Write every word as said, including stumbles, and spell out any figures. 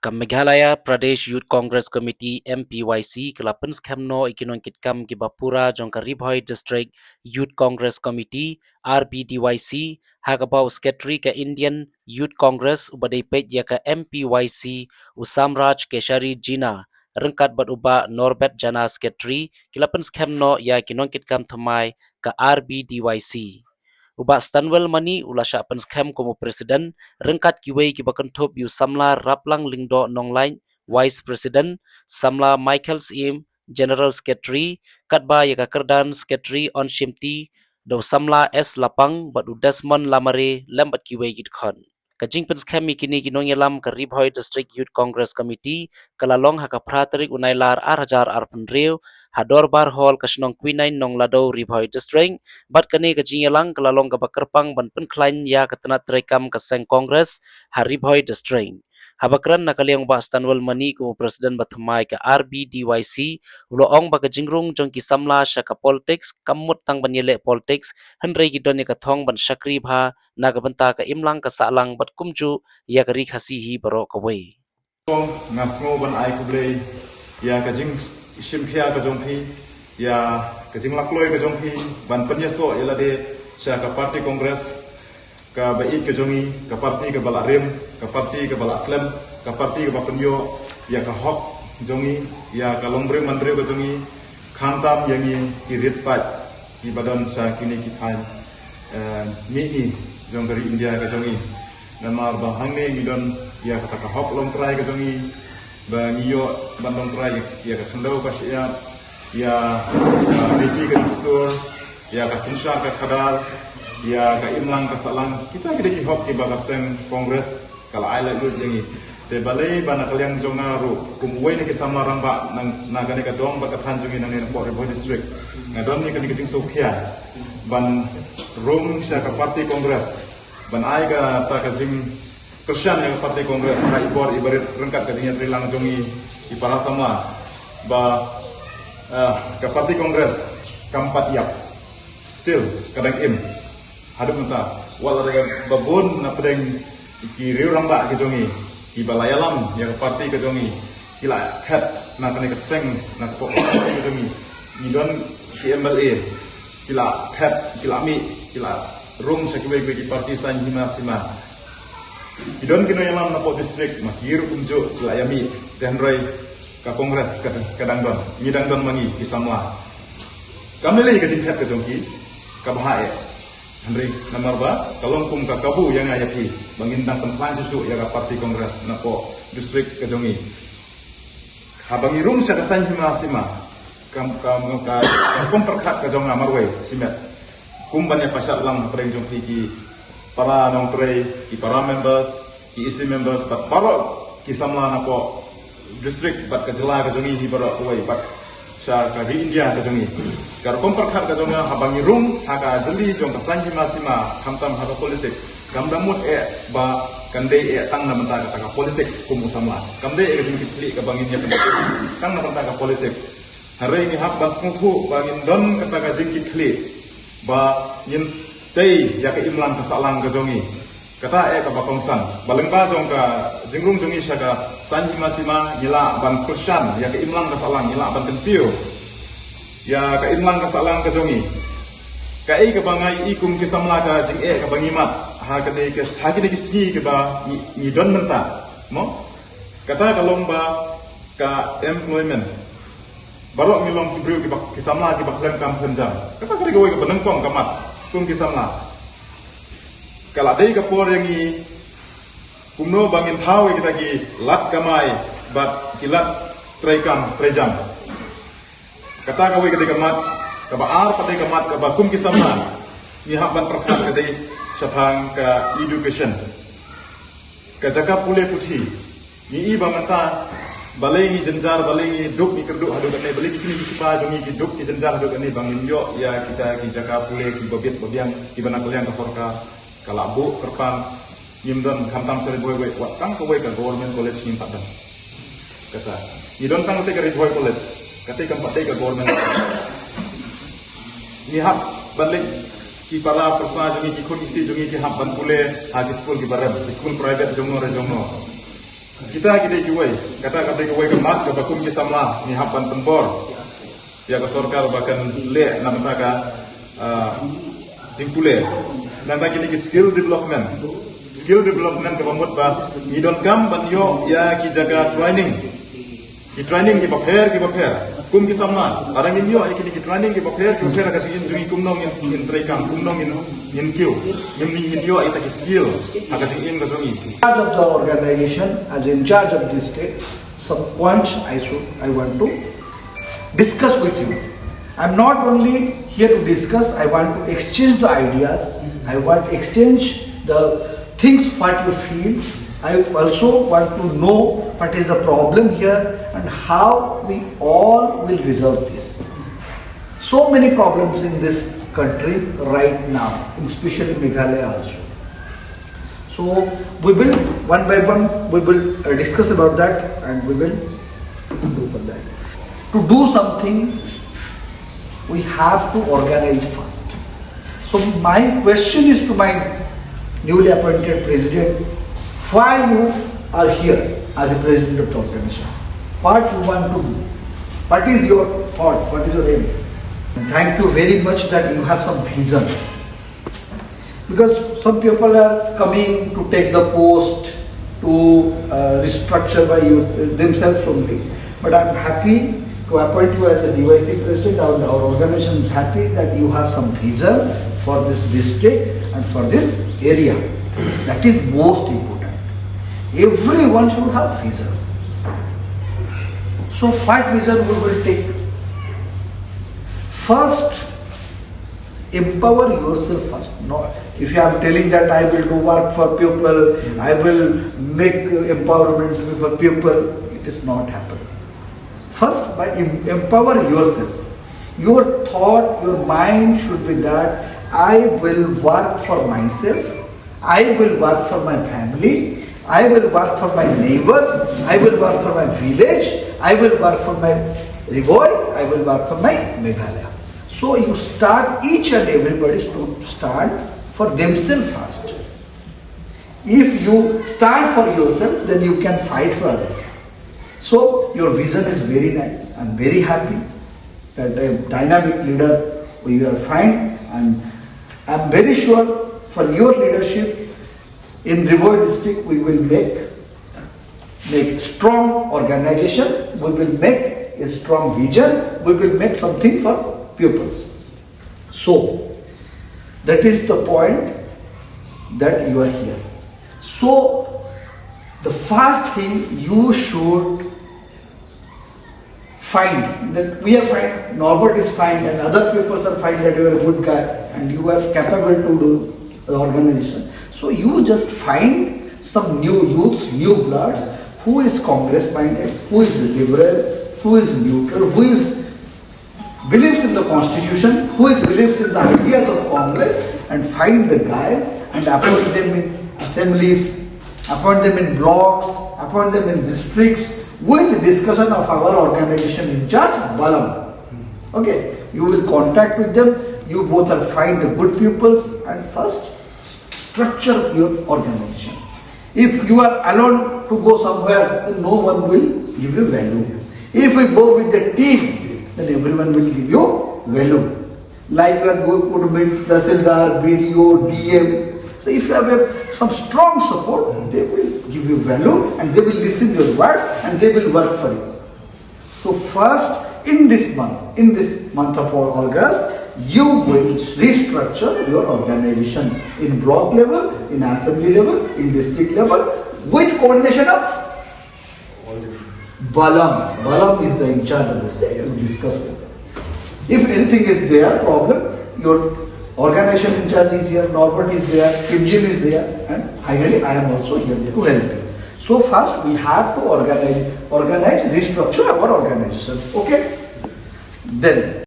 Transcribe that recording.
Ka Meghalaya Pradesh Youth Congress Committee, M P Y C, ka la pynskhem noh ïa ki nongkitkam kiba pura jong ka Ri Bhoi District Youth Congress Committee, R B D Y C, ha kaba u Secretary ka Indian Youth Congress uba dei peit ïa ka M P Y C, u Samraj Keshari Jina, ryngkat bad u Bah Norbert Jana, Secretary, ki la pynskhem noh ïa ki nongkitkam thymmai ka R B D Y C. U Bah Stanwell Mani u la shah pynskhem kum u President, ryngkat kiwei kiba kynthup ïa u samla Raplang Lyngdoh Nonglait, Vice President, samla Michael Syiem, General Secretary, katba ïa ka kyrdan Secretary Onshimti, da u samla S Lapang bad u Desmond Lamare lem bad kiwei ki dkhot. Ka jingpynskhem ïa kine ki nongïalam ka Ri Bhoi District Youth Congress Committee ka la long ha ka phra tarik u Nailar ar hajar arphew hynriew, ha Dorbar Hall ka shnong Quinine Nonglado, Ri Bhoi District, bad kane ka jingïalang ka la long kaba kyrpang ban pynkhlaiñ ïa ka tnat treikam ka seng Congress ha Ri Bhoi District. Haba kren na ka liang u Bah Stanwell Mani kum u President ba thymmai ka R B D Y C, u la ong ba ka jingrung jong ki samla sha ka politics kam mut tang ban ïaleh politics, hynrei ki don ïa ka thong ban shakri bha na ka bynta ka imlang ka sahlang bad kumjuh ïa ka Ri Khasi hi baroh kawei. Nga sngew ban ai khublei ïa ka jingshim khia ka jong phi, ïa ka jinglakloi ka jong phi ban pynïasoh ïa lade sha ka party Congress, ka ba ïeit ka jong ngi, ka party ka ba la rim, ka party ka ba la slem, ka party ka ba pynïoh ïa ka hok jong ngi, ïa ka longbriew manbriew ka jong ngi, khamtam ïa ngi ki riewpaid kiba don sha kine ki thaiñ, eh, mihngi jong ka ri India ka jong ngi. Namar ba hangne ngi don ïa kata ka hok longtrai ka jong ngi, ba ngi ïoh ban longtrai ïa ka khyndew ka shyiap, ïa ka riti ka dustur, ïa ka synshar ka khadar, ïa ka imlang ka sahlang. Kita ki dei ki hok kiba ka seng Congress ka la ai laitluid ïa ngi. Te balei ba na ka liang jong nga ruh kum uwei na ki samla rangbah na, na kane ka dong bad ka thaiñ jong ngi nangne na Port Ribhoi District, nga don ïa kane ka jingsngewkhia ban rung sha ka party Congress, ban ai kata ka jingkyrshan ïa ka party Congress ha i bor i barit ryngkat ka jingïatreilang jong ngi i para samla, ba, ah, ka party Congress kam pat ïap. Still ka dang im haduh mynta. Wat la da ba bun na pdeng ki riew rangbah ki jong ngi kiba la ïalam ïa ka party ka jong ngi, ki la phet na kane ka seng, na ka party ka jong ngi. Ngi don ki M L A ki la phet, ki la mih, ki la rung sha kiwei kiwei ki party saiñ hima sima. Ki don ki nongïalam na pdeng district, ma ki ruh kumjuh ki la ïamih. Te hynrei ka Congress ka, ka dang don, ngi dang don ma ngi ki samla. Kam lei lei ka jingphet ka jong ki, ka bha eh. Hynrei namar ba ka long kum ka kabu ïa nga ïa phi ba ngin dang pynkhlaiñ shuh shuh ïa ka party Congress na pdeng district ka jong ngi. Haba ngi rung sha ka saiñ hima sima, ka, ka, ka, ka rukom pyrkhat ka jong nga marwei shimet, kum ban ïa pynshad lang hapdeng jong phi ki para nongtrei, ki para members, ki E C members bad baroh ki samla na pdeng district bad ka jylla ka jong ngi hi baroh kawei bad sha ka ri India ka jong ngi. Ka rukom pyrkhat ka jong nga, haba ngi rung ha ka jylli jong ka saiñ hima sima, khamtam ha ka politik, kam da mut eh ba kan dei eh tang na bynta kata ka politik kum u samla. Kam dei eh ka jingkitkhlieh kaba ngin ïa pyndonkam tang na bynta ka politik. Hynrei ngi hap ban sngewthuh ba ngin don kata ka jingkitkhlieh ba ngin tei ïa ka imlang ka sahlang ka jong ngi. Kata eh kaba kongsan. Ba lyngba jong ka jingrung jong ngi sha ka saiñ hima sima, ngi lah ban kyrshan ïa ka imlang ka sahlang, ngi lah ban kyntiew ïa ka imlang ka sahlang ka jong ngi. Kaei kaba nga ïohi kum ki samla ka jingeh kaba ngi mad ha kane ka, ha kine ki sngi kaba ngi, ngi don mynta, mo? Kata ka long ba ka employment. Baroh ngi long ki briew kiba, ki samla kiba khlem kam khlem jam. Kata ka dei kawei kaba nyngkong ka mat kum ki samla. Ka la dei ka por ïa ngi kumno ba ngin thaw ïa kita ki lad kamai bad ki lad treikam treijam. Kata kawei ka dei ka mat, kaba ar pat dei ka mat kaba kum ki samla ngi hap ban pyrkhat ka dei shaphang ka education. Ka jaka pule puthi. Ngi i ba mynta balei ngi jynjar, balei ngi duk ngi kyrduh haduh katne, balei ki kmie ki kpa jong ngi ki duk ki jynjar haduh katne ba ngin ïoh ïa kita ki jaka pule kiba bit ba biang kiba na ka liang ka sorkar. Ka la buh kyrpang, ngim don khamtam sha Ri Bhoi wei, wat tang kawei ka government college ngim pat don. Kata, ngi don tang kata ka Ri Bhoi College, kata kam pat dei ka government college. Ngi hap ban leit, ki para pyrsa jong ngi, ki khun ki kti jong ngi ki hap ban pule ha ki skul kiba rem, ki skul private jong no re jong no. Kita ki dei kiwei, kata ka dei kawei ka mat kaba kum ki samla ngi hap ban pynbor ïa ka sorkar ba kan leh na bynta ka, ah, jingpule. Nangta kine ki skill development. Skill development kaba mut ba ngi donkam ban ïoh ïa ki jaka training. Ki training kiba pher kiba pher. Kum ki samla, lada ngin ïoh ïa kine ki training kiba pher kiba pher ha ka jingim jong ngi, kumno ngin, ngin treikam, kumno ngin, ngin kiew, ngin, ngin ïoh ïa kita ki skill ha ka jingim ka jong ngi. Charge of the organization, as in charge of district, some points I should, I want to discuss with you. I'm not only here to discuss, I want to exchange the ideas, I want to exchange the things what you feel. I also want to know what is the problem here and how we all will resolve this. So many problems in this country right now, especially Meghalaya also. So we will, one by one, we will, uh, discuss about that, and we will do for that. To do something, we have to organize first. So my question is to my newly appointed president, why you are here as a president of the organization? What you want to do? What is your thought? What is your aim? And thank you very much that you have some vision. Because some people are coming to take the post, to, uh, restructure by you, themselves only. But I'm happy to appoint you as a D Y C president. Our, our organization is happy that you have some vision for this district and for this area. That is most important. Everyone should have vision. So what vision we will take? First, empower yourself first. No, if you are telling that I will do work for people, I will make empowerment for people, it is not happening. First, by em- empower yourself. Your thought, your mind should be that I will work for myself, I will work for my family, I will work for my neighbors, I will work for my village, I will work for my Ri Bhoi, I will work for my Meghalaya. So you start, each and everybody to start for themselves first. If you stand for yourself, then you can fight for others. So your vision is very nice. I'm very happy that a dynamic leader you are find, and I'm very sure for your leadership in Ri Bhoi district we will make make strong organization, we will make a strong vision, we will make something for pupils. So that is the point that you are here. So the first thing you should find that we are fine, Norbert is fine, and other people are fine that you are a good guy and you are capable to do the organization. So you just find some new youths, new bloods, who is Congress minded, who is liberal, who is neutral, who is believes in the constitution, who is believes in the ideas of Congress, and find the guys and appoint them in assemblies, appoint them in blocks, appoint them in districts with discussion of our organization in charge, Balam. Okay, you will contact with them, you both are find the good pupils and first structure your organization. If you are alone to go somewhere, then no one will give you value. If we go with the team, then everyone will give you value. Like you are going to meet Tahsildar, B D O, D M. So if you have a, some strong support, they will give you value and they will listen your words and they will work for you. So first, in this month, in this month of August, you will restructure your organization in block level, in assembly level, in district level, with coordination of Balam. Balam is the in charge of this. You discuss with them. If anything is there, problem, your organization in charge is here, Norbert is there, Kimjim is there, and finally I am also here to help you. So first we have to organize, organize, restructure our organization. Okay? Then